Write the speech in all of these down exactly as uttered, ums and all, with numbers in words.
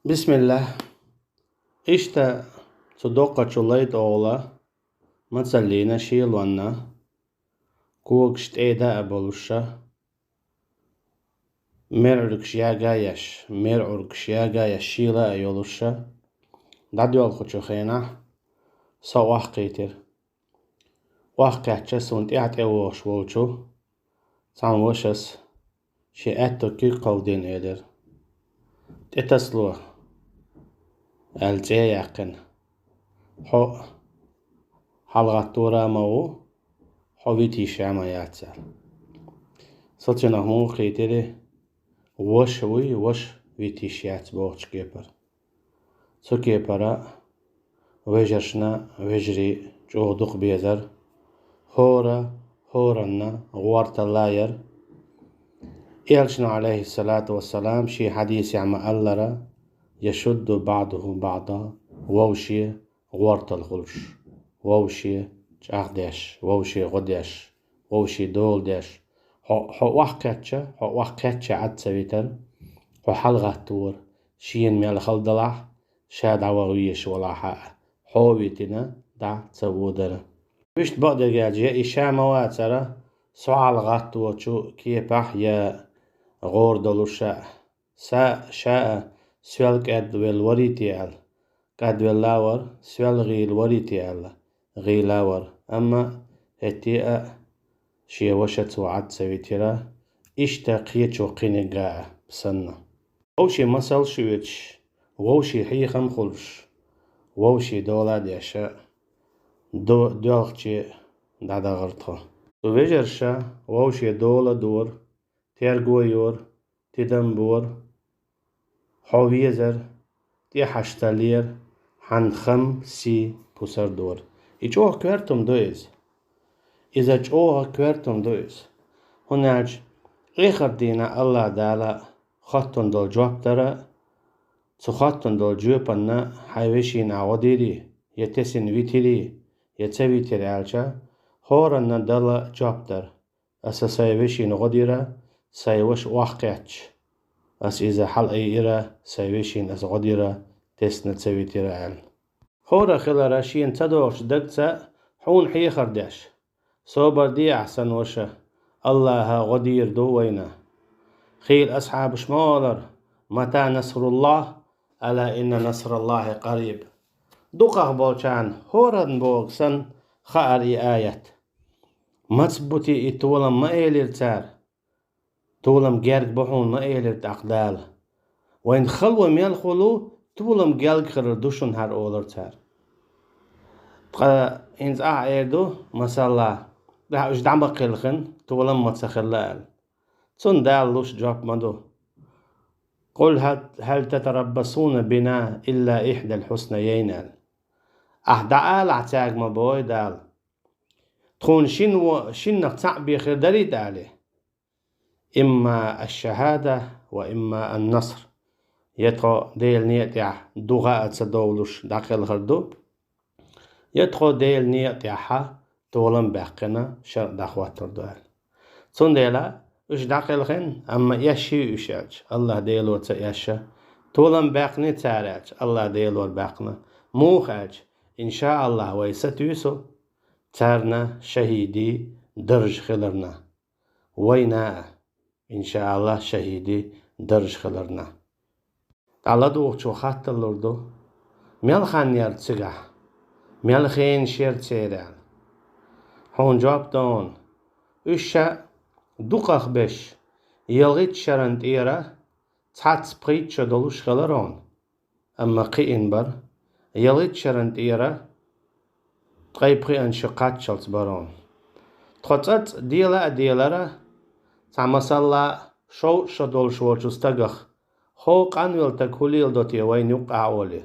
Бисмиллах. Иштта цу доккхачу лай тӀогӀала мацаллина шелонна, когаш тӀеда а болуша, мерӀургаш ягаеш, мерӀургаш ягаеш шела а йолуша, дӀадоьлхучу хенахь со охьакхийтира. Охьакхаьчча, суна тӀаьхьа тӀевогӀуш волчу цхьана вашас шен аьтту куьг кховдийна элира: «ТӀетасало», — аьлла цӀе а яьккхина. «Хьо хьалагӀаттор а ма ву, хьо вита йиш а ма яц», — аьлла. Со цунах муха кхийтира, ваша вуй, ваша вита йиш яц бохучу кепара. Цу кепара вежаршна, вежарий чӀогӀа дукха безара, хӀора хӀоранна гӀорталла яра. Элчано, Ӏалайхиссалату вассалам, шен хьадисехь ма-аллара: «Яшудду баӀдуху баӀда», вовше гӀортал хуьлуш, вовше чӀагӀдеш, вовше гӀо деш, вовше дола деш. Хьо, хьо охьакхаьчча, хьо охьакхаьчча Ӏад ца витара, хьо хьалагӀаттора, шена мел хала далахь, ша дӀаваха везаш валахь а, хьо а витина, дӀа ца водара. Вуьшта бакъдерг аьлча, я и ша ма вацара, со хьалагӀатточу кепахь я гӀора долуш ша а. Са ша а соьл кӀадвелла варий те аьлла, кӀадвелла а вара, соьл гӀийла варий те аьлла, гӀийла а вара. Амма хӀетте а шен ваша цо Ӏад ца витира, иштта кхечо кхиниг а санна. Вовшийн масалш а оьцуш, вовшийн хьехам а хуьлуш, вовшийн дола а деш а, до-, доьлхуче дӀадахара тхо. Вежарша вовшийн дола а дора, терго а йора, тидам а бора, хьо везара, тӀехьашдаллера, хьан хам, сий, пусар дора. И чӀогӀа коьрта хӀума ду иза. Иза чӀогӀа коьрта хӀума ду иза. ХӀунда аьлча эхар дийнахь АллахӀ Дала хоттун долу жоп дара, цу хоттун долу жоьпанна хьайн вешина гӀо дийрий, я тесина витирий, я ца витира аьлча, хӀоранна Дала жоп дара. Аса сайн вешина гӀо дира, сайн ваша охьакхаьчча. Аса иза хьалаайира, сайн вешина аса гӀо дира, тесна ца витира аьлла. ХӀора хилара шена ца догӀучу дагца хьуна хьехар деш: «Собар де ахь, сан ваша, АллахӀа гӀо дийр ду вайна». Хийла асхьабаш ма олара: «Мата насруллахӀ? Ала инна насраллахӀи къариб». Дукхах болчарна хӀоранна боху санна хаьара и аят. Маца бу те и толам ма элира цара. Толам герга бу хьуна ма элира тӀаккха Дала. Вайн хало мел хуьлу, толам герга хилар ду шуна хӀара олура цара. Ткъа хӀинца ахьа эр ду, масала, тӀаьхьа уьш дӀа ма кхелхина, толам ма ца хилла аьлла. Цунна Дала луш жоп ма ду: «Къул хьал, хьал татараббасуна бина илла ихьдал хьуснайайн», — аьлла. Ахьа дӀаалахь цаьрга ма бой Дала: «Тхуна шин во-, шиннах цхьаъ бен хир дарий тӀаккха?» Имма аш-шахьада ва имма ан-наср. Я тхо Делан некъа тӀехь дугӀа а ца довлуш дӀакхелхар ду, я тхо Делан некъа тӀехьа толам баьккхина шарӀ дӀахӀоттур ду аьлла. Цундела уьш дӀакхелхина, амма эшший уьш аьлча, АллахӀ Делора ца эшша, толам баьккхиний цара аьлча, АллахӀ Делора баьккхина. Муха аьлча, иншааллахӀ, вай сатуьйсу царна шахӀидийн дарж хиларна. Вайна а, иншааллахӀ, шахӀидийн дарж хиларна. ДӀаладугӀучо хатталур ду: «Мел хан яра цигахь? Мел хенаш яра церан?» Хьуна жоп дан: уьш ша дукхах беш, ялхитта шаран тӀера цхьацца пхийтта шо долуш хилар хьуна. Амма кхиъна бара, ялхитта шаран тӀера ткъе пхиъна шо кхаччалц бара хьуна. Тхо цӀацӀа дела а делара, цхьа масала, шовзткъа шо долуш волчу стагах: «ХӀо къанвелла стаг хӀун леладо те вайна юккъехь?» — олий.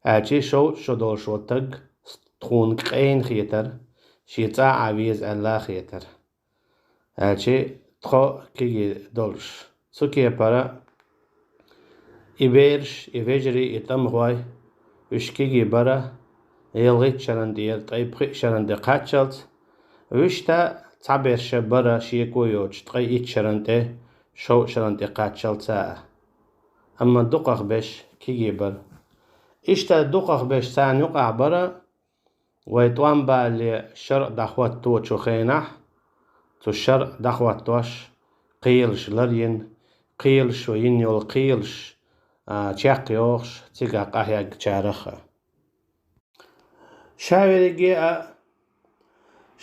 Аьлча шовзткъа шо долуш волу стаг тхуна къена хетара, шен цӀа а веза аьлла а хетара. Аьлча тхо кегий долуш. Цу кепара и бераш, и вежарий, и тӀамхой, уьш кегий бара, ялхитта шаран тӀера ткъе пхиъ шаран тӀе кхаччалц, вуьшта цхьаберш бара шеко йоцуш ткъе итт шаран тӀе, шовзткъа шаран тӀе кхаччалц а. амма дукхах беш кегий бара. Иштта дукхах беш царна юкъахь бара, вай тӀом балале шарӀ дӀахӀотточу хенахь, цу шарӀ дӀахӀоттош кхелаш ларйина, кхелаш, вай йина йолу кхелаш, а, чекхйохуш, цигахь къахьегначарах а. Ша верриге а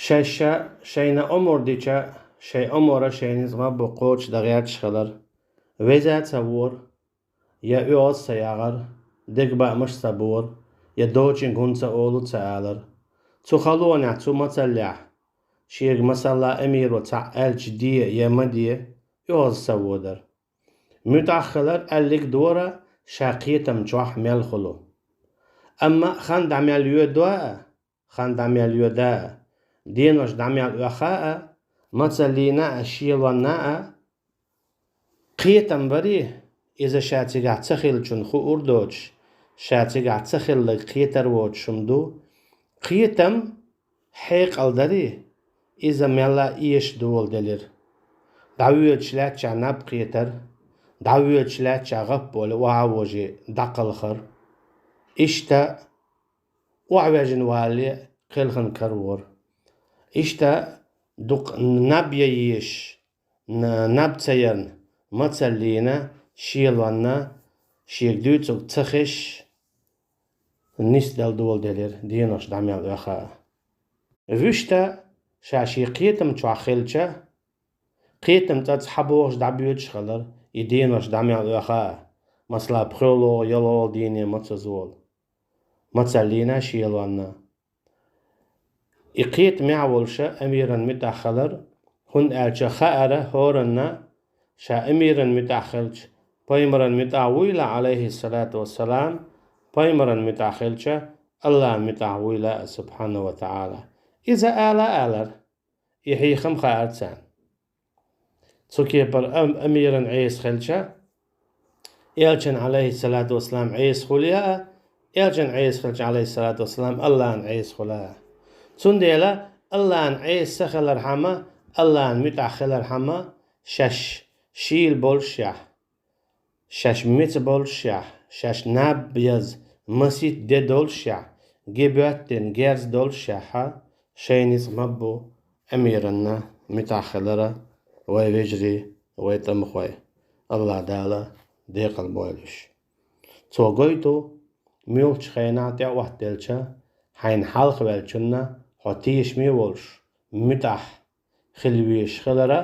шаьш шайна омра дича, шайн омра шайна иза ма-бу кхочушдан гӀерташ хилар, веза ца вора, я оьгӀаз ца яхара, дегабаамаш ца бора, я дочуьнга хӀунда ца олу ца алара. Цу халонехь, цу мацаллехь, шега масалла амиро цхьаъ аьлча де я ма де, оьгӀаз ца водара. МуьтӀахь хилар аьллиг дора ша кхетам чохь мел хуьлу. Амма хан дӀа мел йоьдо а, хан дӀа мел йоьда а, денош дӀа мел оьха а, мацаллина а, шелонна а, кхетам барий, иза ша цигахь ца хиллачун хуур доцуш, ша цигахь ца хилларг кхетар воцуш хӀума ду. Кхетам хьекъал дарий, иза мелла а эшадоладелира. ДӀавоьдуш лаьттачохь наб кхетар, дӀавоьдуш лаьттачохь гӀап а волий, охьа а вожий дӀакхалхар. Иштта охьаваьжна валале кхелхина каравора. Иштта дукха наб ян езаш, н-, наб ца ярна, мацаллина, шелонна, шега дуьйцург ца хезаш, нисдала доладелира, денош дӀа мел оьха а. Вуьшта ша шен кхетам чохь хилча, кхетам цӀа цхьабогӀуш дӀабоьдуш хилар, и денош дӀа мел оьха а, масала, пхоьалгӀа, ялхалгӀа дийне мацаза волу, мацаллина, шелонна. И кхетамехь волуша амиран муьтӀахь хилар, хӀунда аьлча хаьара хӀоранна, ша амиран муьтӀахь хилча, пайхамаран муьтӀахь вуйла, Ӏалайхиссалату вассалам, пайхамаран муьтӀахь хилча, Аллахьан муьтӀахь вуйла а, субхьанаху ва таӀала. Иза ала а алара, и хьехам хаьара царна. Цу кепара ам-, амиран Ӏеса хилча, элчан, Ӏалайхиссалату вассалам, Ӏеса хуьлу а, элчан Ӏеса хилча, Ӏалайхиссалату вассалам, Аллахьан Ӏеса хуьлу а. Цундела Аллахьан Ӏеса ца хилархьама, Аллахьан муьтӀахь хилархьама, шаьш шийла болушшехь, шаьш меца болушшехь, шаьш наб яза масийтта де долушшехь, ге боьттина герз долушшехьа, шайна ницкъ ма-бу амиранна муьтӀахь хилара, вай вежарий, вай тӀамхой. Аллахь Дала декъал бойла уьш. Цо гойту, муьлххачу хенахь тӀеӀоттаделча, хьайна хьалхаваьллачунна хьо тешаме волуш, муьтӀахь хила везаш хилара,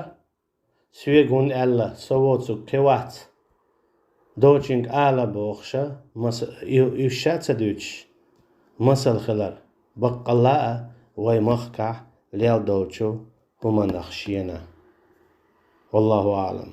соьга хӀунда аьлла, со воцург кхин вац, дочуьнга ала бохуша, маса-, и-, уьш ша ца дуьйцуш, масал хилар, баккъалла а вай махкахь лел долчу хӀуманах шена. Валлаху аӀлам.